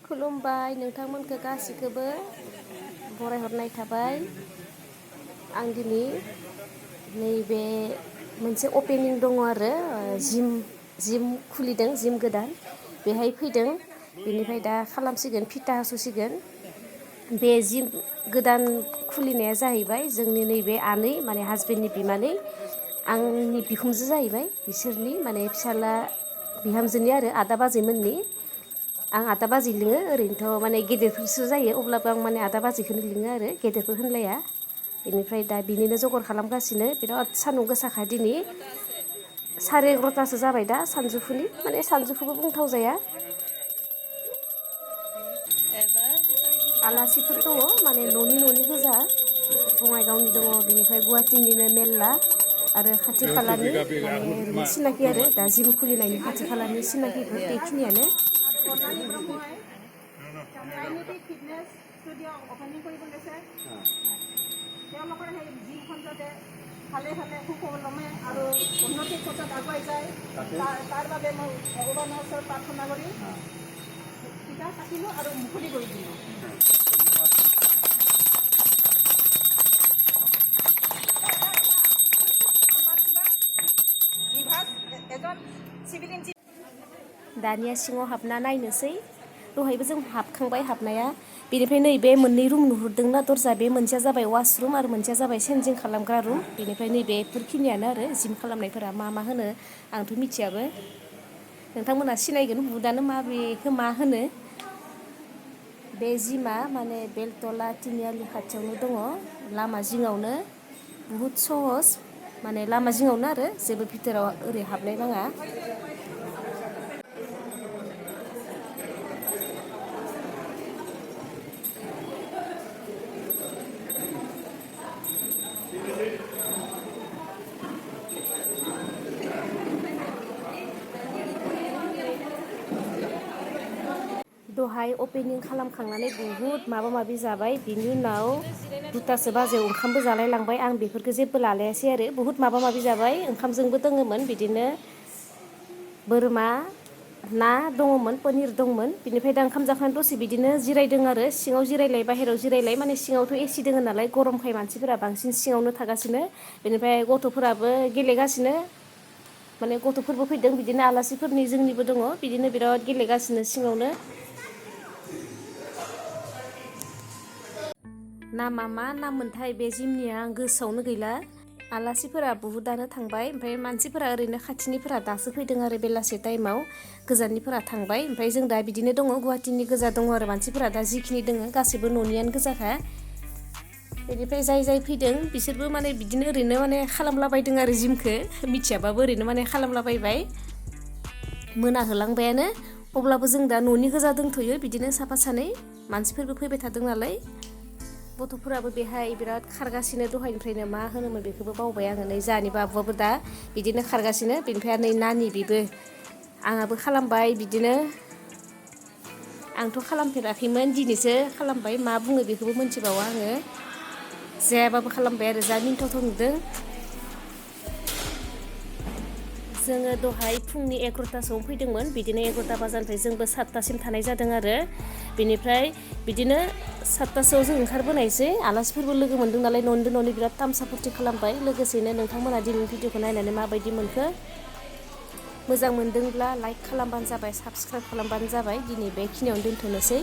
खुलुमबाय नोंथांमोनखौ गासिखौबो बरायहरनाय थाबाय। आं दिनै नैबे मोनसे अपेनिं दङ आरो जिम खुलिदों, जिम गोदान बेहाय फैदों। बेनिफ्राय दा खालामसिगोन, फिथा हास'सिगोन। बे जिम गोदान खुलिनाया जाहैबाय जोंनि नैबे आनै माने हासबेन्डनि बिमानै, आंनि बिखुनजो जाहैबाय, बिसोरनि माने फिसाला बिहामजोनि आरो आदा बाजैमोननि। आं आदा बाजै लिङो, ओरैनोथ' माने गेदेरफोरसो जायो, अब्लाबो आं माने आदा बाजैखौनो लिङो आरो गेदेरफोर होनलाया। बेनिफ्राय दा बिनिनो जगार खालामगासिनो। बिराद सान्दुं गोसाखा दिनै। 11:30 जाबाय दा सानजौफुनि, माने सानजौफुबो बुंथाव जाया। आलासिफोर दङ, माने न'नि गोजा। बङाइगावनि दङ, बिनिफ्राय गुवाहाटीनिनो मेरला आरो खाथि खालानि माने ओरैनो सिनाखि आरो दा जिम खुलिनायनि खाथि खालानि सिनाकिफोर बेखिनियानो। ভালে ভালে সুকলমে আৰু উন্নতিৰ পথত আগুৱাই যায়, তাৰ বাবে মই ভগৱানৰ ওচৰত প্ৰাৰ্থনা কৰি কিবা কাটিলোঁ আৰু মুকলি কৰি দিলোঁ। दानिया सिङाव हाबना नायनोसै। दहायबो जों हाबखांबाय हाबनाया। बेनिफ्राय नैबे मोननै रुम नुहुरदोंना दरजा, बे मोनसेया जाबाय वाशरुम आरो मोनसेया जाबाय चेन्जिं खालामग्रा रुम। बेनिफ्राय नैबेफोरखिनियानो आरो जिम खालामनायफोरा मा होनो आंथ' मिथियाबो। नोंथांमोना सिनायगोन, बुटआनो माबेखौ मा होनो। बे जिमा माने बेलतला तिनिआलि खाथियावनो दङ, लामा जिङावनो। बुहुद सहस, माने लामा जिङावनो आरो जेबो भितराव ओरै हाबलाय नाङा। दहाय अपेनिं खालामखांनानै बुहुद माबा माबि जाबाय। बिनि उनाव 2टासो बाजियाव ओंखामबो जालाय लांबाय। आं बेफोरखौ जेबो लालायासै आरो, बुहुद माबा माबि जाबाय। ओंखामजोंबो दङमोन बिदिनो बोरमा, ना दङमोन, पनिर दंमोन। बिनिफ्राय दा ओंखाम जाखांनानै दसे बिदिनो जिरायदों आरो, सिङाव जिरायलाय बाहेरायाव जिरायलाय, माने सिङावथ' एसि दङ नालाय गरमखाय मानसिफोरा बांसिन सिङावनो थागासिनो। बेनिफ्राय गथ'फोराबो गेलेगासिनो, माने गथ'फोरबो फैदों बिदिनो आलासिफोरनि जोंनिबो दङ, बिदिनो बिराद गेलेगासिनो सिङावनो। नामा मा नाम मोनथाय बे जिमनिया, आं गोसोआवनो गैला। आलासिफोरा बुहुदानो थांबाय, ओमफ्राय मानसिफोरा ओरैनो खाथिनिफोरा दासो फैदों आरो बेलासे टाइमाव। गोजाननिफोरा थांबाय। ओमफ्राय जों दा बिदिनो दङ, गुवाहाटीनि गोजा दङ आरो मानसिफोरा दा जिखिनि दङ गासैबो न'नियानो गोजाखा। बेनिफ्राय जाय फैदों बिसोरबो माने बिदिनो ओरैनो माने खालामलाबायदों आरो जिमखौ, मिथियाबाबो ओरैनो माने खालामलाबायबाय। मोनाहोलांबायानो, अब्लाबो जों दा न'नि गोजा दंथ'यो, बिदिनो साफा सानै मानसिफोरबो फैबाय थादों नालाय। गथ'फोराबो बेहाय बिराद खारगासिनो, दहायनिफ्रायनो मा होनोमोन बेखौबो बावबाय आङो। नै जोंहानि बाबुआबो दा बिदिनो खारगासिनो। बेनिफ्राय नै नानि बेबो, आंहाबो खालामबाय बिदिनो। आंथ' खालामफेराखैमोन, दिनैसो खालामबाय। मा बुङो बेखौबो मिथिबावा आङो। जायाबाबो खालामबाय आरो, जा मिनथावथाव नुदों। जोङो दहाय फुंनि 11:00टासोआव फैदोंमोन, बिदिनो 11:00 बाजारनिफ्राय जोंबो 7टासिम थानाय जादों आरो। बेनिफ्राय बिदिनो 7टासोआव जों ओंखारबोनायसै। आलासिफोरबो लोगो मोनदों नालाय, न'नि बिराद तामसा फुरथि खालामबाय। लोगोसेनो नोंथांमोना दिनैनि भिडिअखौ नायनानै माबायदि मोनखो? मोजां मोनदोंब्ला लाइक खालामबानो जाबाय, साबस्क्राइब खालामबानो जाबाय। दिनै बेखिनियावनो दोनथ'नोसै।